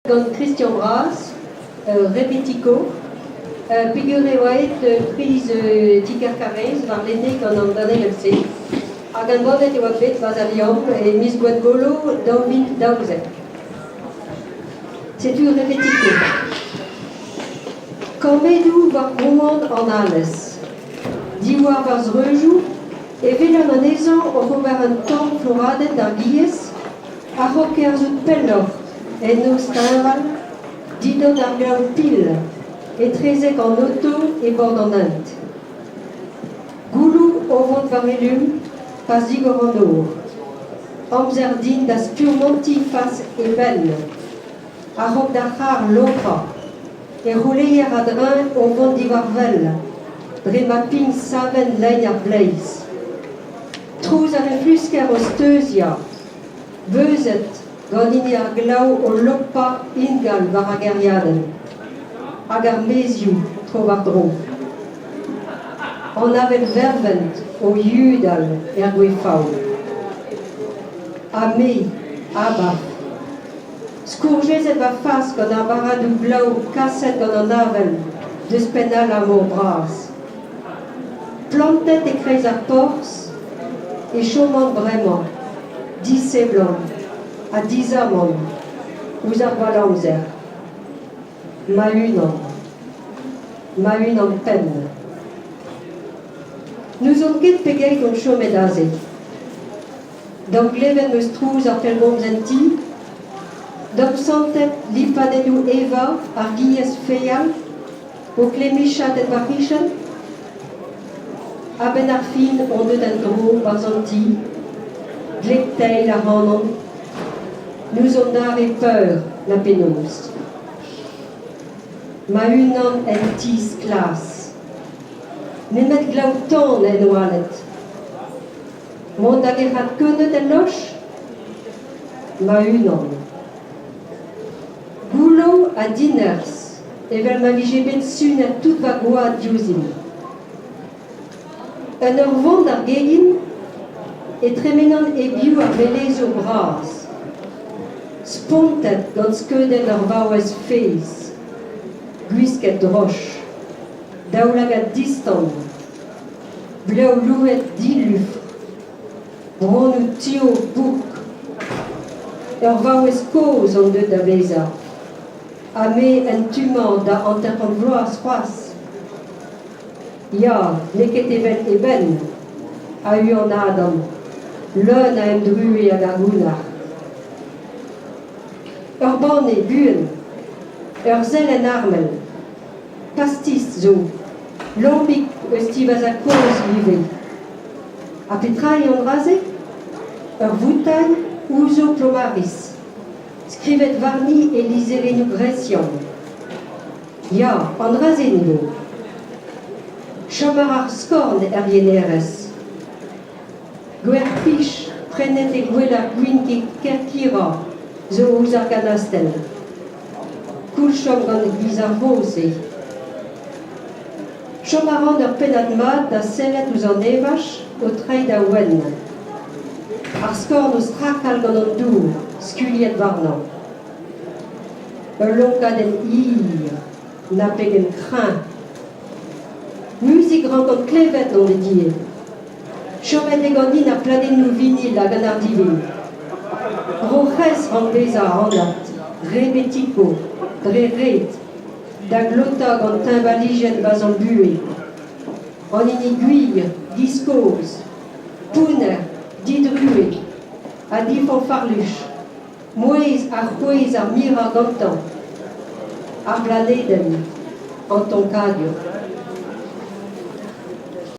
Gant Christian Bras, Rebetiko, peogwir eo aet priz ti-kêr Karaez warlene gant an danevell-se hag embannet e oa bet 'barzh Al Liamm e miz Gwengolo 2012. Setu Rebetiko. Kammedoù war grouan an alez. Diwar va zreuzoù e welan anezhañ oc'h ober un tamm flouradenn d'ar giez A-raok kerzhout pelloc'h en noz teñval, dindan ar glav pil, etrezek an oto e bord an hent. Gouloù o vont war elum pa zigor an nor. Amzer din da spurmantiñ fas e benn. A-raok d'ar c'harr loc'hañ, e c'houleier a-dreñv o vont diwar wel, dre ma pign savenn lein ar bleiz. Trouz ar reflusker o steuziañ, beuzet gant hini ar glav o lopañ ingal war ar gêriadenn hag ar maezioù tro-war-dro. An avel vervent o yudal er gwez fav. Ha me, abaf, skourjezet va fas gant ar barradoù glav kaset gant an avel deus penn all ar mor bras. Plantet e-kreiz ar porzh e choman bremañ, diseblant ha dizamant ouzh ar gwallamzer. Ma-unan. Ma-unan-penn. N'ouzon ket pegeit on chomet aze. Damglevet 'm eus trouz ar pellgomz en ti, damsantet lipadennoù Eva ar giez feal, O klemmichat en va c'hichen? A-benn ar fin on deut en-dro 'barzh an ti, gleb-teil ac'hanon, n'ouzon dare peur na penaos. Ma-unan en ti sklas, nemet glav-tan en oaled. Mont da gerc'hat keuneud el loch? Ma-unan. Goullo ha dinerzh, evel ma vije bet sunet tout va gwad diouzhin. En ur vont d'ar gegin e tremenan hebiou ar melezour bras, spontet gant skeudenn ur vaouez faezh, gwisket droch, daoulagad distan, blev louet dilufr. Bronnoù tio bouk. Ur vaouez kozh on deuet da vezañ. Ha me en tu-mañ da 50 vloaz c'hoazh. Ya, n'eo ket evel eben, a huanadan, leun a emdruez hag a gounnar. Ur banne, buan, ur sell en armel. Pastis zo, lambig eus ti va zad-kozh ivez. Ha petra eo an dra-se? Ur voutailh ouzo Plomaris, skrivet warni e lizherennoù gresian. Ya, an dra-se ne vo. Chom a ra ar skorn er yenerez. Gwer-pich prenet e gouel ar gwin Kerkira zo ouzh ar ganastell. Koulz chom gant giz ar vro-se. Chom a ran ur pennad mat da sellet ouzh an evaj o treiñ da wenn. Ar skorn o strakal gant an dour skuilhet warnañ. Ul lonkadenn hir, na pegen kreñv. Muzik 'rankan klevet on e die. Chomet eo ganin ar pladennoù vinil hag an ardivink. Bro-C'hres rank bezañ anat, rebetiko, dre ret. Da glotañ gant teñvalijenn va zamm buhez. An hini gwir, diskoz, pounner, didruez ha difanfarluch, mouezh ha c'hwezh ar mirañ gantañ, ar blanedenn, an tonkadur.